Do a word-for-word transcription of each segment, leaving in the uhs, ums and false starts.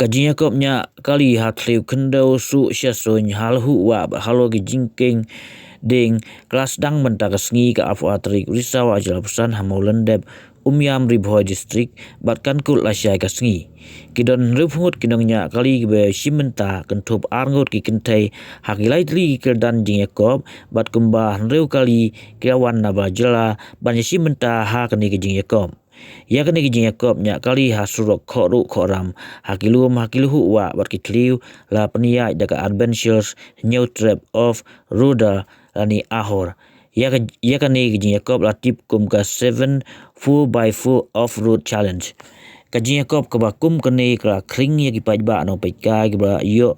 Ka jingïakob ñiah kali ha thliew khyndew suh sha suiñ ha Lhuh Wah bad halor ki jingkieng dieng ka la sdang mynta ka sngi ka arphew ar tarik u Risaw ha Jylla Basan ha Mawlyndep, Umiam, Ri Bhoi District bad kan kut lashai ka sngi. Ki don hynriewphew ngut ki nongñiah kali kiba shim bynta, kynthup ar ngut ki kynthei ha ki lai tylli ki kyrdan jingïakob bad kumba hynriew kali ki la wan na ba jylla ban ïashim bynta ha kane ka jingïakob. Ïa kane ka jingïakob ñiah kali ha surok Khohruh Khohram ha ki lum ha ki Lhuh Wah bad ki thliew la pynïaid da ka Adventures Hynñiewtrep Off-Roader lane AHOR. Ïa ka, ïa kane ka jingïakob la tip kum ka seven four by four Off-Road Challenge. Ka jingïakob kaba kum kane ka la khring ïa ki paidbah nongpeitkai kiba la ïohi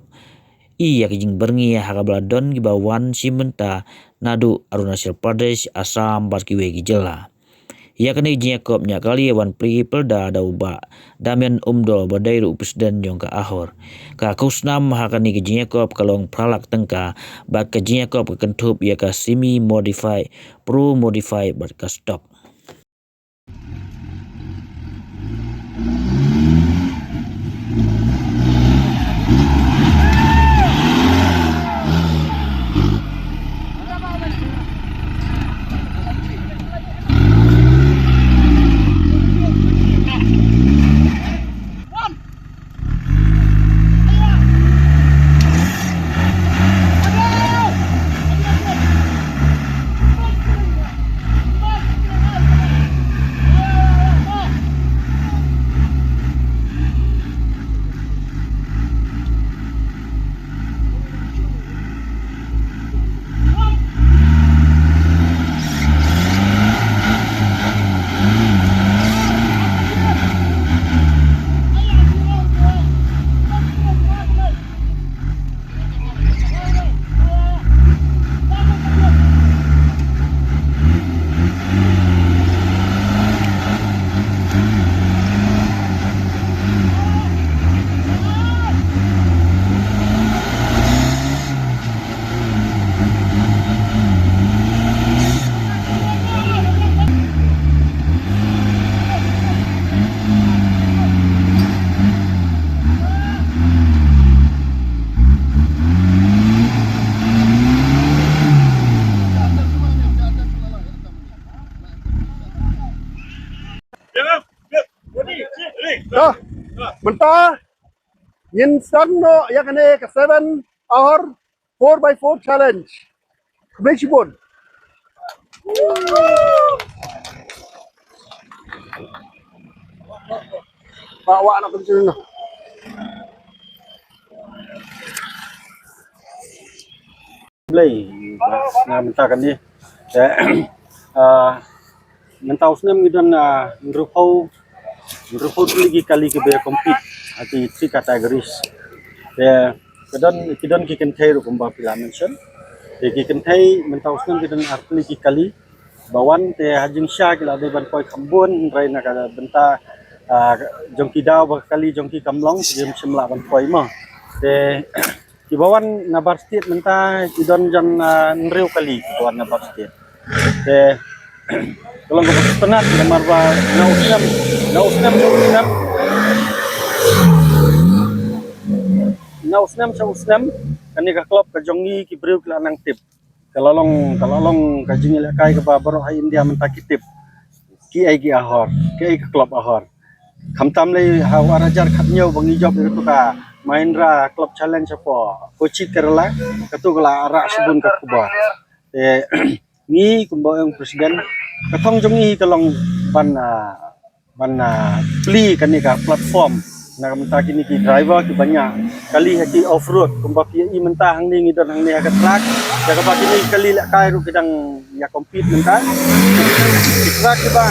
ïa ka jingbyrngia ha kaba la don kiba wan shim bynta naduh Arunachal Pradesh, Assam bad kiwei ki jylla. Ïa kane ka jingïakob ñiah kali ïa ban plie pyrda da u Bah Damian Umdor ba dei ruh u president jong ka AHOR. Ka khusnam ha kane ka jingïakob ka long phra lak tyngka bad ka jingïakob ka kynthup ïa ka semi modified, pro modified bad ka stock. Dah, mynta ngin sdang noh ïa kane ka seven hour four by four challenge. Khublei shibun. Ba wa na kumjun na. Khublei, na mynta kane. Eh, ah, Mynta u snem ngi don, ah, hynriewphew, hynriewphew tylli ki kali kiba compete ha ki three categories. Te ki don, ki don ki kynthei ruh kumba phi la mention. Te ki kynthei mynta u snem ki don ar tylli ki kali ba wan, te ha jingshisha ki la dei ban poi kham bun hynrei na ka bynta, ah, jong ki daw ba ka kali jong ki kam long, ki ym shym lah ban poi mo. Te kiba wan na bar state mynta ki don jan, ah, hynriew kali kiba wan na bar state. Te ka long kaba sngewtynnat namar ba na u snem, na u snem sha u snem, na u snem sha u snem, kane ka club ka jong ngi ki briew ki la nang tip. Ka la long, ka la long ka jingïalehkai kaba baroh ha India mynta ki tip kiei ki AHOR, kiei ka club AHOR. Khamtam lei ha u ar hajar khathynñiew ba ngi jop ïa katu ka Mahindra Club Challenge hapoh Kochi, Kerala, katu ka la rah shibun ka khubor. Te ngi kumba ong president, ka thong jong ngi ka long ban, ah, ban, ah, plie kane ka platform na ka bynta kine ki driver kiba ñiah kali ha ki off road, kumba phi ïohi mynta hangne ngi don hangne ha ka track, da kaba kine ki kali lehkai ruh ki dang ïa compete mynta. Ki track kiba,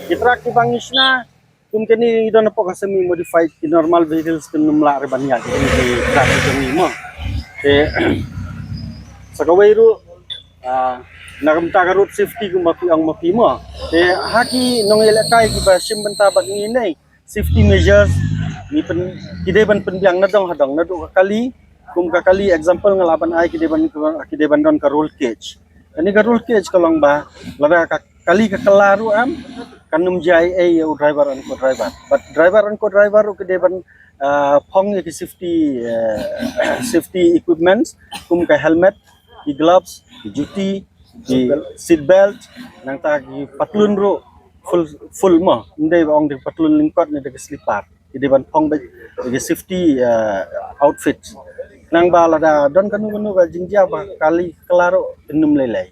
ki track kiba ngi shna kum kane ngi don hapoh ka semi modified, ki normal vehicles kin ym lah re ban ïaid kine ki track ki jong ngi mo. Te sa kawei ruh, ah, na ka bynta ka road safety kumba phi ong ma phi mo. Te ha ki nongïalehkai kiba shim bynta bad ngi ne, safety measures ngi pyn, ki dei ban pynbiang na dong ha dong, naduh ka kali, kum ka kali example nga lah ban ai, ki dei ban, ki dei ban don ka roll cage. Kane ka roll cage ka long ba lada ka kali ka kylla ruh em, kan ym jia ei ei ïa u driver and co-driver. But driver and co-driver ruh ki dei ban uh, phong ïa ki safety, uh, safety equipments kum ka helmet, ki gloves, ki juti, ki seat belt, nangta ki patlun ruh full, full mo, ym dei ba ong dei patlun lyngkot ne dei ki slipper. Ki dei ban phong beit ki safety, uh, outfit. Nang ba lada don kano kano ka jingjia ba kali kylla ruh ynnym lei lei.